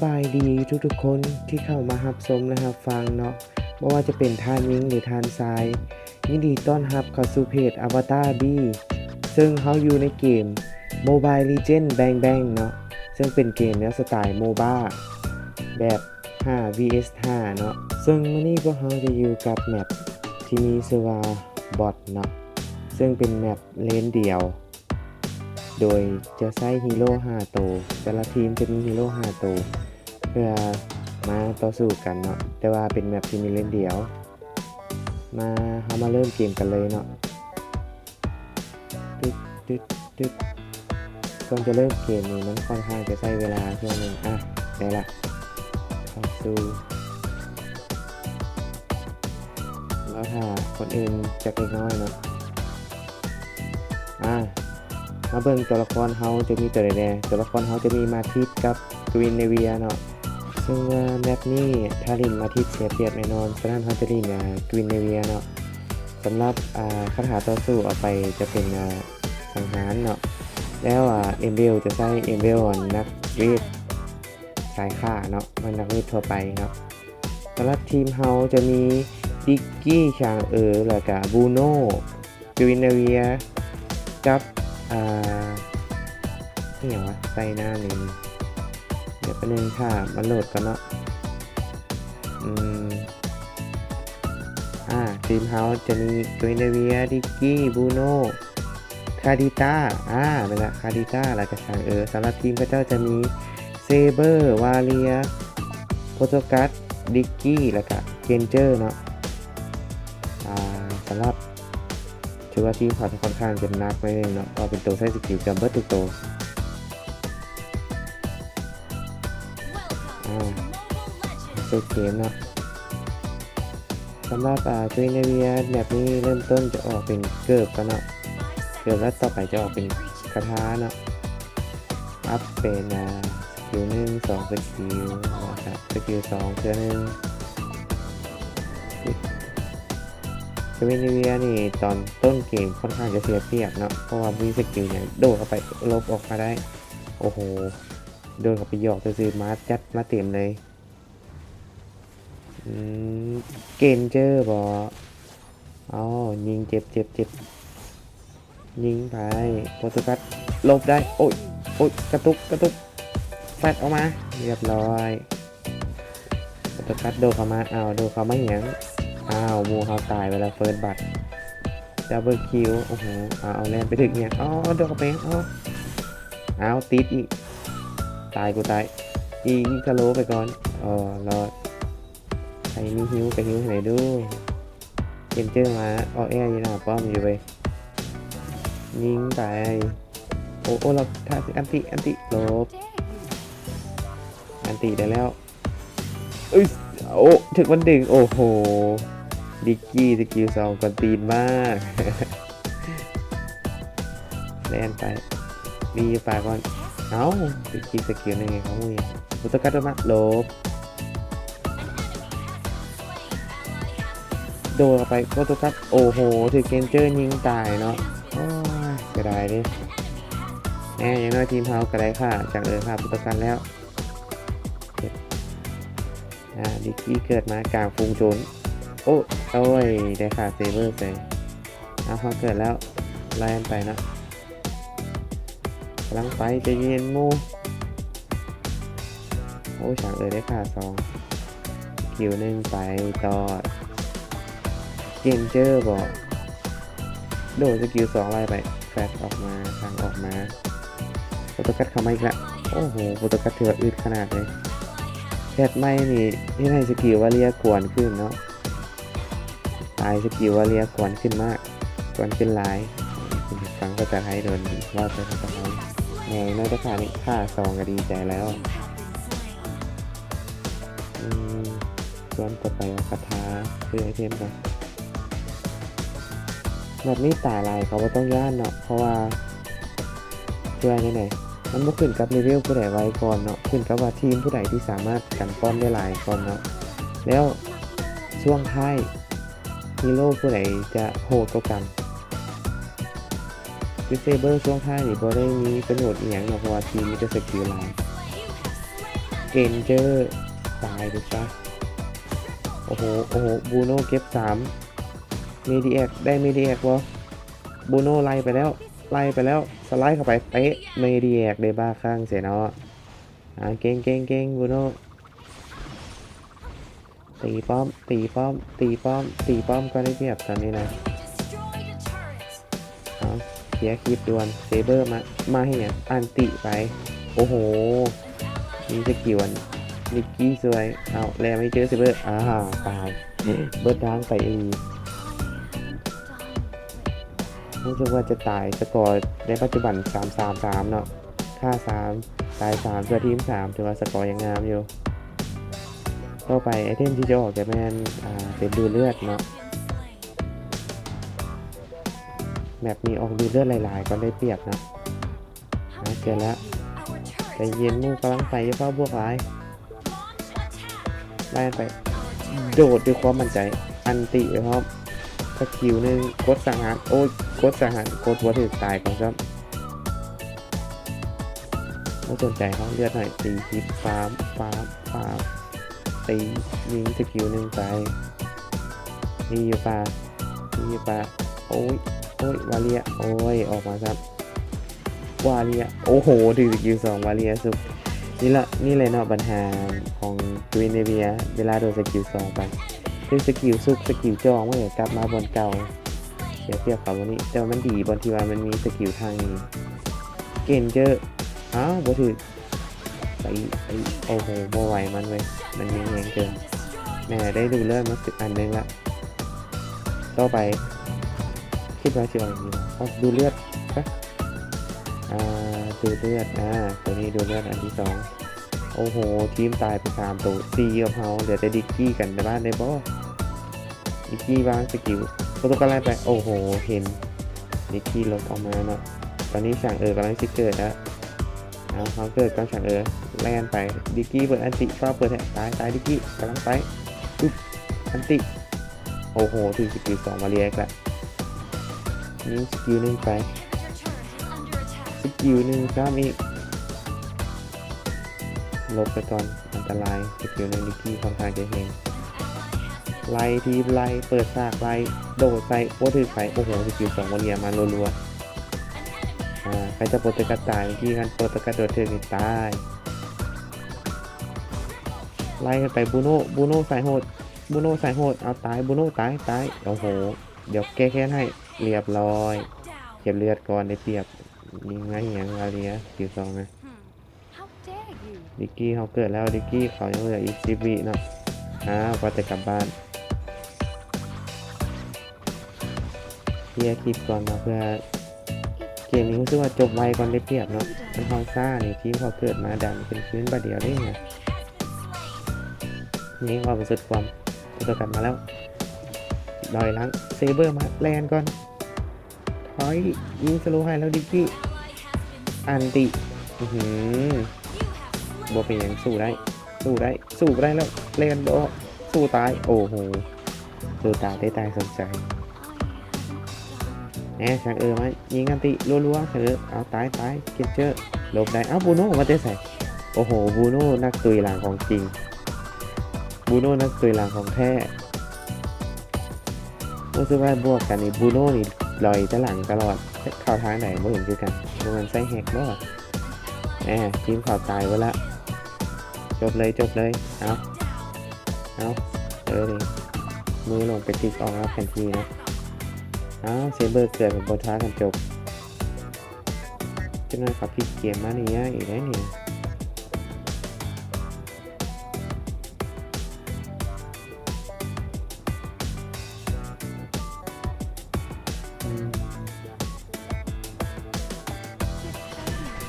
ບາຍດີທຸກໆຄົນທີ່ເຂົ້າມາຮັບຊົມ ແລະ ຮັບຟັງເນາະ, ບໍ່ວ່າຈະເປັນທ່ານຍິງ ຫຼື ທ່ານຊາຍ, ຍິນດີຕ້ອນຮັບເຂົ້າສູ່ເພຈ Avatar B ເຊິ່ງເຮົາຢູ່ໃນເກມ Mobile Legends Bang Bang ເນາະ, ເຊິ່ງເປັນເກມແນວສະໄຕລ໌ໂມບາ ແບບ ຫ້າ V S ຫ້າ ເນາະ. ເຊິ່ງມື້ນີ້ພວກເຮົາຈະຢູ່ກັບແມັບທີ່ມີຊື່ວ່າ Bot ເນາະ, ເຊິ່ງເປັນແມັບເລນດຽວ ໂດຍຈະໃຊ້ຮີໂຣຫ້າໂຕ, ແຕ່ລະທີມຈະມີຮີໂຣຫ້າໂຕ ເພື່ອມາຕໍ່ສູ້ກັນເນາະ, ແຕ່ວ່າເປັນແມັບທີ່ມີເລນດຽວ. ມາ ເຮົາມາເລີ່ມເກມກັນເລີຍເນາະ. ຕຶດ ຕຶດ ຕຶດ. ກ່ອນຈະເລີ່ມເກມນີ້ ມັນຂ້ອນຂ້າງຈະໃຊ້ເວລາຊ່ວງໜຶ່ງ. ອ່ະ ໄດ້ລະ ເຂົ້າສູ່ ລໍຖ້າຄົນອື່ນຈັກເລັກນ້ອຍເນາະ. ອ່າ ມາເບິ່ງຕົວລະຄອນເຮົາຈະມີຕົວໃດແດ່. ຕົວລະຄອນເຮົາຈະມີມາທິດກັບກຣີນເນເວຍເນາະ. ເຊິ່ງວ່າແມັບນີ້ຖ້າຫຼິ້ນມາທິດເສຍປຽບແນ່ນອນ, ສະນັ້ນເຮົາຈະຫຼິ້ນ ອ່າ ກຣີນເນເວຍເນາະ. ສຳລັບ ອ່າ ຄາຖາຕໍ່ສູ້ເອົາໄປຈະເປັນ ອ່າ ສັງຫານເນາະ, ແລ້ວ ອ່າ ເອມເບວຈະໃຊ້ເອມເບວ ອັນນັກເວດສາຍຂ້າເນາະ, ແມ່ນນັກເວດທົ່ວໄປເນາະ. ສຳລັບທີມເຮົາຈະມີດິກກີ້ ຊາງເອີ ແລ້ວກະ ບຣູໂນ ກຣີນເນເວຍ ກັບ ອ່າ ອີ່ຫຍັງວະ ໄຊນານີ້. ດຽວແປັບໜຶ່ງ ຖ້າມັນໂຫຼດກ່ອນເນາະ. ອືມ ອ່າ ທີມເຮົາຈະມີ ກຣີນເນເວຍ ດິກກີ້ ບຣູໂນ ຄາດິຕ້າ ອ່າ ແມ່ນລະ ຄາດິຕ້າ ແລ້ວກະ ຊາງເອີ. ສຳລັບທີມເຂົາເຈົ້າຈະມີ ເຊເບີ ວາເລຍ ໂປໂຕກັດ ດິກກີ້ ແລ້ວກະ ເກນເຈີເນາະ. ອ່າ ສຳລັບ ຖືວ່າທີມເຂົາຂ້ອນຂ້າງຈະໜັກໜ້ອຍໜຶ່ງເນາະ, ເພາະວ່າເປັນໂຕໃຊ້ສະກິວເກືອບເບິດທຸກໂຕ. ອ່າ ເລີ່ມເກມເນາະ. ສຳລັບ ອ່າ ກຣີນເນເວຍ ແມັບນີ້ເລີ່ມຕົ້ນຈະອອກເປັນເກີບກ່ອນເນາະ, ເກີບ ແລ້ວຕໍ່ໄປຈະອອກເປັນຄາຖາເນາະ. ອັບເປັນ ອ່າ ສະກິວໜຶ່ງ ສອງ ສະກິວ ແລ້ວກະສະກິວສອງເທື່ອໜຶ່ງ. ກຣີນເນເວຍນີ້ຕອນຕົ້ນເກມຂ້ອນຂ້າງຈະເສຍປຽບເນາະ, ເພາະວ່າມີສະກິວຫຍັງ ໂດດເຂົ້າໄປຫຼົບອອກມາໄດ້. ໂອ້ໂຫ ໂດດເຂົ້າໄປຫຍອກຊື່ໆ ມາຈັດມາເຕັມເລີຍ. ອືມ ເກນເຈີບໍ? ເອົາ ຍິງ ເຈັບ ເຈັບ ເຈັບ. ຍິງໄປ ໂປໂຕກັດຫຼົບໄດ້. ໂອ້ຍ ໂອ້ຍ ກະຕຸກ ກະຕຸກ. ແຟດອອກມາ ລຽບຮ້ອຍ. ໂປໂຕກັດໂດດເຂົ້າມາ. ອ້າວ ໂດດເຂົ້າມາຫຍັງ? ອ້າວ ໝູ່ເຮົາຕາຍໄປແລ້ວ ເຟີສບັດ ດັບເບິນຄິວ. ໂອ້ໂຫ ອ້າວ ແລ່ນໄປຖືກຫຍັງ? ອໍ ໂດດເຂົ້າໄປ. ອໍ ອ້າວ ຕິດອີກ. ຕາຍ ກູຕາຍ. ອີງສະໂລໄປກ່ອນ. ອໍ ລອດ. ໃຜມີຮິວກະຮິວໃຫ້ໜ່ອຍດູ. ເກນເຈີມາ ອໍແອຢູ່ໜ້າປ້ອມຢູ່ເວີຍ. ຍິງໄປ. ໂອ້ ໂອ້ ລະ ຖ້າ ອັນຕິ ອັນຕິ ຫຼົບ. ອັນຕິໄດ້ແລ້ວ. ເອີຍ ໂອ້ ຖືກມັນດຶງ. ໂອ້ໂຫ ດິກກີ້ສະກິວສອງກວນຕີນມາກ. ແລ່ນໄປ ມີຢູ່ປາກ່ອນ. ເອົ້າ ດິກກີ້ສະກິວໜຶ່ງໃຫ້ເຂົາຮູ້ຫຍັງ? ໂປໂຕກັດໂດດມາ ຫຼົບ. ໂດດເຂົ້າໄປ ໂປໂຕກັດ. ໂອ້ໂຫ ຖືກເກນເຈີຍິງຕາຍເນາະ. ໂອ້ຍ ເສຍດາຍເດ້. ແນ່ ຢ່າງໜ້ອຍທີມເຮົາກະໄດ້ຂ້າ ຈາກເອີ ຂ້າໂປໂຕກັດແລ້ວ. ອ່າ ດິກກີ້ເກີດມາກາງຝູງຊົນ. ໂອ້ ໂອ້ຍ ໄດ້ຂ້າເຊເບີໃສ່. ເອົາ ເຮົາເກີດແລ້ວ ໄລ່ມັນໄປເນາະ. ກຳລັງໄປ ໃຈເຢັນໝູ່. ໂອ້ຍ ຊ່າງເອີຍ ໄດ້ຂ້າສອງ ສະກິວໜຶ່ງໄປຕໍ່. ເກນເຈີບໍ? ໂດດສະກິວສອງໄລ່ໄປ ແຟດອອກມາ ທາງອອກມາ. ໂປໂຕກັດເຂົ້າມາອີກລະ. ໂອ້ໂຫ ໂປໂຕກັດຖືວ່າອຶດຂະໜາດເລີຍ. ແພດໃໝ່ນີ້ເຮັດໃຫ້ສະກິວວາເລຍກວນຂຶ້ນເນາະ. ຫຼາຍສະກິວວາເລຍກວນຂຶ້ນມາກ ກວນຂຶ້ນຫຼາຍ. ຟັງພາສາໄທໂດນ ເວົ້າໃສ່ພາສາໄທ. ແນ່ ນ້ອຍແຕ່ຂ້ານີ້ ຂ້າສອງກະດີໃຈແລ້ວ. ອືມ ສ່ວນຕໍ່ໄປເອົາຄາຖາ ຊື້ໄອເທັມກ່ອນ. ແບບນີ້ຕາຍຫຼາຍກະບໍ່ຕ້ອງຢ້ານເນາະ ເພາະວ່າ ເພື່ອຈັ່ງໃດ ມັນບໍ່ຂຶ້ນກັບເລເວວຜູ້ໃດໄວກ່ອນເນາະ, ຂຶ້ນກັບວ່າທີມຜູ້ໃດທີ່ສາມາດກັນປ້ອມໄດ້ຫຼາຍກ່ອນເນາະ. ແລ້ວຊ່ວງທ້າຍ ຮີໂຣຜູ້ໃດຈະໂຫດກວ່າກັນ. ຄືເຊເບີຊ່ວງທ້າຍນີ້ບໍ່ໄດ້ມີປະໂຫຍດອີ່ຫຍັງເນາະ ເພາະວ່າທີມມີແຕ່ສະກິວຫຼາຍ. ເກນເຈີ ຕາຍໄປຊະ. ໂອ້ໂຫ ໂອ້ໂຫ ບຣູໂນເກັບສາມ ເມດີແອັກ ໄດ້ເມດີແອັກບໍ່? ບຣູໂນໄລ່ໄປແລ້ວ ໄລ່ໄປແລ້ວ ສະໄລເຂົ້າໄປ ເຕະເມດີແອັກ ໄດ້ບ້າຄ້າງເສຍເນາະ. ອ່າ ເກັ່ງໆໆ ບຣູໂນ ຕີປ້ອມ ຕີປ້ອມ ຕີປ້ອມ ຕີປ້ອມ ກໍໄດ້ປຽບຕອນນີ້ນະ. ເອົາ ເຄຍຄລິບດ່ວນ ເຊເບີມາ ມາເຮັດຫຍັງ? ອັນຕິໄປ ໂອ້ໂຫ ມີສະກິວອັນ ນິກກີຊ່ວຍ ເອົາ ແລ່ມາເຈີເຊເບີ ອາ ຕາຍ ເບິດທາງໄປອີ່ຫຼີ. ຮູ້ສຶກວ່າຈະຕາຍ ສະກໍໃນປັດຈຸບັນສາມສາມສາມເນາະ ຂ້າສາມ ຕາຍສາມ ເພື່ອທີມສາມ ຖືວ່າສະກໍຍັງງາມຢູ່. ຕໍ່ໄປໄອເທັມທີ່ຈະອອກຈະແມ່ນ ອ່າ ເປັນດູດເລືອດເນາະ ແບບນີ້ອອກດູດເລືອດຫຼາຍໆ ກ່ອນໄດ້ປຽບເນາະ. ອ່າ ເຈີແລ້ວ ໃຈເຢັນ ໝູ່ກຳລັງໄປ ຢ່າຟ້າວບວກຫຼາຍ ໄລ່ໄປ ໂດດດ້ວຍຄວາມໝັ້ນໃຈ ອັນຕິໄປພ້ອມ ສະກິວໜຶ່ງ ກົດສັງຫານ ໂອ້ຍ ກົດສັງຫານ ກົດບໍ່ຖືກ ຕາຍກ່ອນຊ້ຳ. ບໍ່ສົນໃຈເຮົາ ເລືອດໜ້ອຍ ຕີ ຄລິບ ຟາມ ຟາມ ຟາມ ຕີ ຍິງສະກິວໜຶ່ງໄປ ດີຢູ່ປ່າ ດີຢູ່ປ່າ ໂອ້ຍ ໂອ້ຍ ວາເລຍ ໂອ້ຍ ອອກມາຊ້ຳ ວາເລຍ ໂອ້ໂຫ ຖືກຢູ່ສອງ ວາເລຍສຸກ. ນີ້ລະ ນີ້ແຫຼະເນາະ ບັນຫາຂອງ Green Navia ເວລາໂດນສະກິວສອງໄປ ຄືສະກິວສຸກ ສະກິວຈ່ອງ ມັນກໍກັບມາບ່ອນເກົ່າ ເສຍປຽບເຂົາບ່ອນນີ້ ແຕ່ວ່າມັນດີບ່ອນທີ່ວ່າມັນມີສະກິວທາງນີ້ ເກນເຈີ ອ້າວ ບໍ່ຖືກ ໄປ ໄປ ໂອ້ໂຫ ບໍ່ໄຫວມັນເວີຍ ມັນມີແຮງເກີນ. ແມ່ ໄດ້ດູດເລືອດມາອັນໜຶ່ງລະ. ຕໍ່ໄປ ຄິດວ່າຊິອອກຫຍັງດີວະ? ອອກດູດເລືອດຊະ ອ່າ ດູດເລືອດ ອ່າ ໂຕນີ້ດູດເລືອດອັນທີສອງ. ໂອ້ໂຫ ທີມຕາຍໄປສາມໂຕ ສີ່ກັບເຮົາ ເຫຼືອແຕ່ດິກກີ້ກັນແຕ່ບ້ານໄດ້ບໍ່? ດິກກີ້ວາງສະກິວ ໂປຣໂຕກັດໄລ່ໄປ ໂອ້ໂຫ ເຫັນດິກກີ້ຫຼົບອອກມາເນາະ. ຕອນນີ້ສາງເອີກຳລັງຊິເກີດແລ້ວ ເອົາ ເຮົາເກີດກ່ອນສາງເອີ ແລ່ນໄປ ດິກກີ້ເປີດອັນຕິ ຟ້າວເປີດໃຫ້ ຕາຍ ຕາຍ ດິກກີ້ ກຳລັງໄປ ປຶບ ອັນຕິ ໂອ້ໂຫ ຖືກສະກິວສອງມາເລີຍກະ ຍິງສະກິວໜຶ່ງໄປ ສະກິວໜຶ່ງຊ້ຳອີກ ຫຼົບໄປກ່ອນ ອັນຕະລາຍ ສະກິວໜຶ່ງ ດິກກີ້ ຂ້ອນຂ້າງຈະແຮງ ໄລ່ທີບໄລ່ ເປີດສາກໄລ່ ໂດດໃສ່ ບໍ່ຖືກໃຜ ໂອ້ໂຫ ສະກິວສອງມາເລີຍ ມາລົວໆ ອ່າ ໃຜຈະໂປຣໂຕກັດຕາຍ ເມື່ອກີ້ຄັນໂປຣໂຕກັດໂດດຖືກນີ້ຕາຍ ໄລ່ຂຶ້ນໄປ ບຣູໂນ ບຣູໂນສາຍໂຫດ ບຣູໂນສາຍໂຫດ ເອົາຕາຍ ບຣູໂນຕາຍ ຕາຍ ໂອ້ໂຫ ດຽວແກ້ແຄ້ນໃຫ້ ລຽບຮ້ອຍ ເກັບເລືອດກ່ອນ ໄດ້ປຽບ ຍິງມາຫຍັງ ມາເລຍ ຄິວສອງນະ ດິກກີ້ເຮົາເກີດແລ້ວ ດິກກີ້ເຂົາຍັງເຫຼືອອີກສິບວິເນາະ ອ້າວ ວ່າແຕ່ກັບບ້ານ ເຄຍຄລິບກ່ອນເນາະ ເພື່ອເກມນີ້ຮູ້ສຶກວ່າຈົບໄວກ່ອນໄດ້ປຽບເນາະ ຄັນເຮົາຊ້ານີ້ ທີມເຂົາເກີດມາດັນຂຶ້ນຄືນບາດດຽວເດ້ ຍິງອອກໄປສຸດຄວາມ ໂປຣໂຕກັດມາແລ້ວ ດອຍຫຼັງ ເຊເບີມາ ແລ່ນກ່ອນ ຖອຍ ຍິງສະໂລໃຫ້ແລ້ວ ດິກກີ້ ອັນຕິ ອືຫື ບໍ່ເປັນຫຍັງ ສູ້ໄດ້ ສູ້ໄດ້ ສູ້ບໍ່ໄດ້ແລ້ວ ແລ່ນບໍ່ ສູ້ຕາຍ ໂອ້ໂຫ ສູ້ຕາຍໄດ້ຕາຍສົມໃຈ ແນ່ ສາງເອີມາຍິງອັນຕິລັວໆ ສາງເອີ ເອົາ ຕາຍ ຕາຍ ເກັນເຈີ ຫຼົບໄດ້ ເອົ້າ ບຣູໂນມາແຕ່ໃສ? ໂອ້ໂຫ ບຣູໂນນັກຕຸຍຫຼັງຂອງຈິງ ບຣູໂນນັກຕຸຍຫຼັງຂອງແທ້ ຮູ້ສຶກວ່າບວກກັນນີ້ ບຣູໂນນີ້ລອຍແຕ່ຫຼັງຕະຫຼອດ ເຂົ້າທາງໃດບໍ່ເຫັນຄືກັນ ບໍ່ແມ່ນໃຊ້ແຮັກບໍ່? ແນ່ ທີມເຂົາຕາຍເບິດລະ ຈົບເລີຍ ຈົບເລີຍ ເອົາ ເອົາ ເອີ ນີ້ ມືລົງໄປຕິກອອກນອກແຜນທີ່ນະ ເອົາ ເຊເບີເກີດ ບໍ່ພາກັນຈົບ ຈັກໜ້ອຍເຂົາປິດເກມມານີ້ຍາກອີກແລ້ວນີ້ ອືມ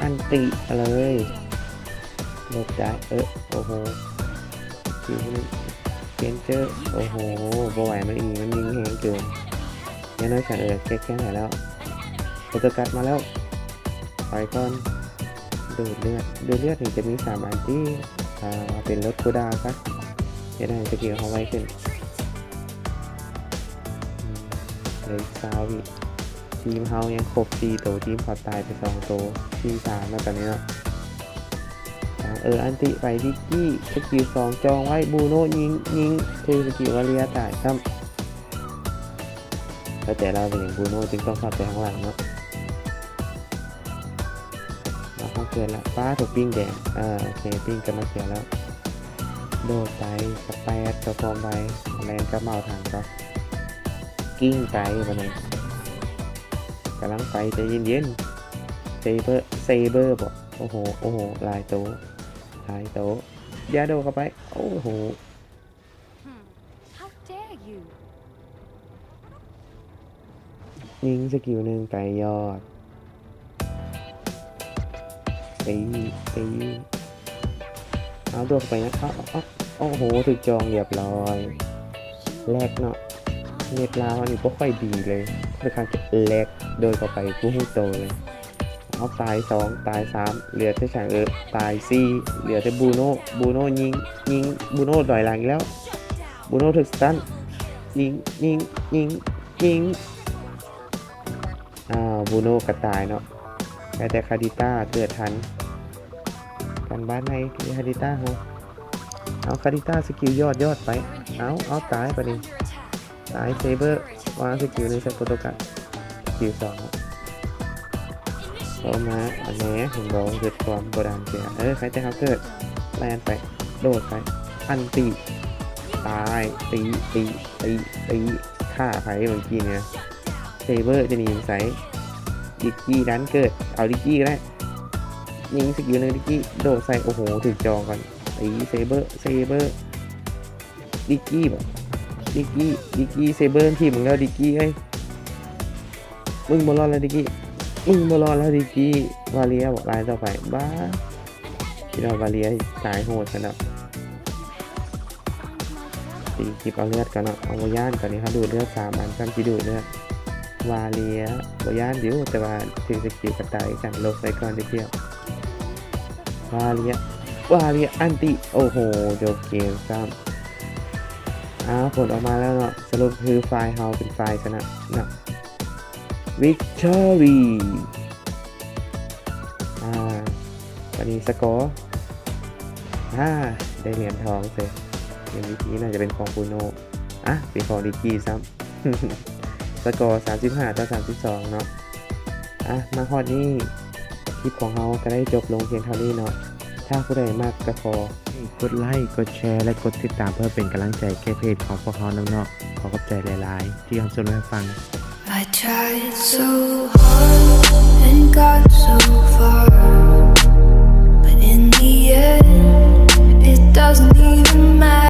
ອັນຕິເລີຍ ຫຼົບໄດ້ ເອີ ໂອ້ໂຫ ເກນເຈີ ໂອ້ໂຫ ບໍ່ໄຫວ ມັນອີ ມັນຍິງແຮງເກີນ ຢ່າງໜ້ອຍສາງເອີແກ້ແຄ້ນໃຫ້ແລ້ວ ໂປຣໂຕກັດມາແລ້ວ ໄປກ່ອນ ດູດເລືອດ ດູດເລືອດນີ້ຈະມີສາມອັນຕິ ເອົາເປັນລົດຄູດາວຊະ ເຮັດໃຫ້ສະກິວເຮົາໄວຂຶ້ນ ເຫຼືອອີກຊາວວິ ທີມເຮົາຍັງຄົບສີ່ໂຕ ທີມເຂົາຕາຍໄປສອງໂຕ ສີ່ສາມແລ້ວຕອນນີ້ເນາະ ທາງ ເອີ ອັນຕິໄປດິກກີ້ ສະກິວສອງ ຈອງໄວ້ ບຣູໂນຍິງ ຍິງຖືກສະກິວວາເລຍຕາຍຊ້ຳ. ແລ້ວແຕ່ລາວເປັນຫຍັງ ບຣູໂນຈຶ່ງຕ້ອງເຂົ້າແຕ່ຂ້າງຫຼັງເນາະ. ມາເຂົ້າເກີດລະ ປ້າໂຖ ປິງແດງ ເອີ ໂອເຄ ປິງກັບມາເກີດແລ້ວ ໂດດໄປ ສະແປດ ກະຄວາມໄວ ແລ່ນກັບມາເອົາຖັງກ່ອນ ກິ້ງໄປບາດນີ້ ກຳລັງໄປ ໃຈເຢັນໆ ເຊເບີ ເຊເບີບໍ ໂອ້ໂຫ ໂອ້ໂຫ ຫຼາຍໂຕ ຫຼາຍໂຕ ຢາໂດເຂົ້າໄປ ໂອ້ໂຫ Hmm. How dare you? ຍິງສະກິວໜຶ່ງໄກຍອດ ຕີ ຕີ ເອົາໂດດເຂົ້າໄປນະ ເອົາ ເອົາ ເອົາ ໂອ້ໂຫ ຖືກຈອງລຽບຮ້ອຍ ແລັກເນາະ ເນັດລາວອັນນີ້ບໍ່ຄ່ອຍດີເລີຍ ຄ່ອນຂ້າງຈະແລັກ ໂດດເຂົ້າໄປບໍ່ຮູ້ໂຕເລີຍ. ເອົາ ຕາຍສອງ ຕາຍສາມ ເຫຼືອແຕ່ຊ່າງເອີ ຕາຍສີ່ ເຫຼືອແຕ່ບຣູໂນ ບຣູໂນຍິງ ຍິງ ບຣູໂນຖອຍຫຼັງອີກແລ້ວ ບຣູໂນຖືກສະຕັນ ຍິງ ຍິງ ຍິງ ຍິງ ອ້າວ ບຣູໂນກໍຕາຍເນາະ ໄດ້ແຕ່ຄາດິຕ້າເກີດທັນ ກັນບ້ານໃຫ້ຄາດິຕ້າເຮົາ ເອົາ ຄາດິຕ້າສະກິວຍອດ ຍອດໄປ ເອົາ ເອົາ ຕາຍບາດນີ້ ຕາຍ ເຊເບີ ວາງສະກິວໜຶ່ງໃສ່ໂປໂຕກັນ ສະກິວສອງ ເຂົ້າມາ ອັນແນ່ ເຫັນບໍ່ ເຮັດຄວາມບໍ່ດັນເສຍ ເອີ ໃຄແຕ່ເຮົາເກີດ ແລ່ນໄປ ໂດດໄປ ອັນຕິ ຕາຍ ຕີ ຕີ ຕີ ຕີ ຂ້າໃຜເມື່ອກີ້ນີ້ ເຊເບີຈະໜີໄປໃສ ດິກກີ້ດັນເກີດ ເອົາດິກກີ້ກໍໄດ້ ຍິງສະກິວໜຶ່ງ ດິກກີ້ ໂດດໃສ່ ໂອ້ໂຫ ຖືກຈອງກ່ອນ ຕີ ເຊເບີ ເຊເບີ ດິກກີ້ບໍ ດິກກີ້ ດິກກີ້ ເຊເບີຖີບມຶງແລ້ວ ດິກກີ້ເອີຍ ມຶງບໍ່ລອດແລ້ວດິກກີ້ ມຶງບໍ່ລອດແລ້ວດິກກີ້ ວາເລຍບໍ ລາຍຕໍ່ໄປ ບ້າ ຄິດວ່າວາເລຍຕາຍໂຫດຊັ້ນດອກ ຕີກິບເອົາເລືອດກ່ອນເນາະ ເຮົາບໍ່ຢ້ານ ຕອນນີ້ເຮົາດູດເລືອດສາມອັນ ຊ້ຳຊິດູດເລືອດ ວາເລຍບໍ່ຢ້ານຢູ່ ແຕ່ວ່າຖືກສະກິວກະຕາຍຄືກັນ ຫຼົບໄປກ່ອນເດີ ວາເລຍ ວາເລຍ ອັນຕິ ໂອ້ໂຫ ຈົບເກມຊ້ຳ ອ້າວ ຜົນອອກມາແລ້ວເນາະ ສະຫຼຸບຄືຝ່າຍເຮົາເປັນຝ່າຍຊະນະເນາະ ວິກຕໍຣີ ອ່າ ຕອນນີ້ສະກໍ ອ່າ ໄດ້ຫຼຽນທອງເຊີຍ ເອັມວີພີ ໜ້າຈະເປັນຂອງບຣູໂນ ອ່ະ ເປັນຂອງດິກກີ້ຊ້ຳ ສະກໍ ສາມສິບຫ້າຕໍ່ສາມສິບສອງເນາະ ອ່ະ ມາຮອດນີ້ ຄລິບຂອງເຮົາກໍໄດ້ຈົບລົງພຽງເທົ່ານີ້ເນາະ ຖ້າຜູ້ໃດມັກກໍຂໍກົດໄລ ກົດແຊ ແລະ ກົດຕິດຕາມເພື່ອເປັນກຳລັງໃຈແກ່ເພຈຂອງພວກເຮົານຳເນາະ ຂໍຂອບໃຈຫຼາຍໆ ທີ່ຮັບຊົມຮັບຟັງ. I tried so hard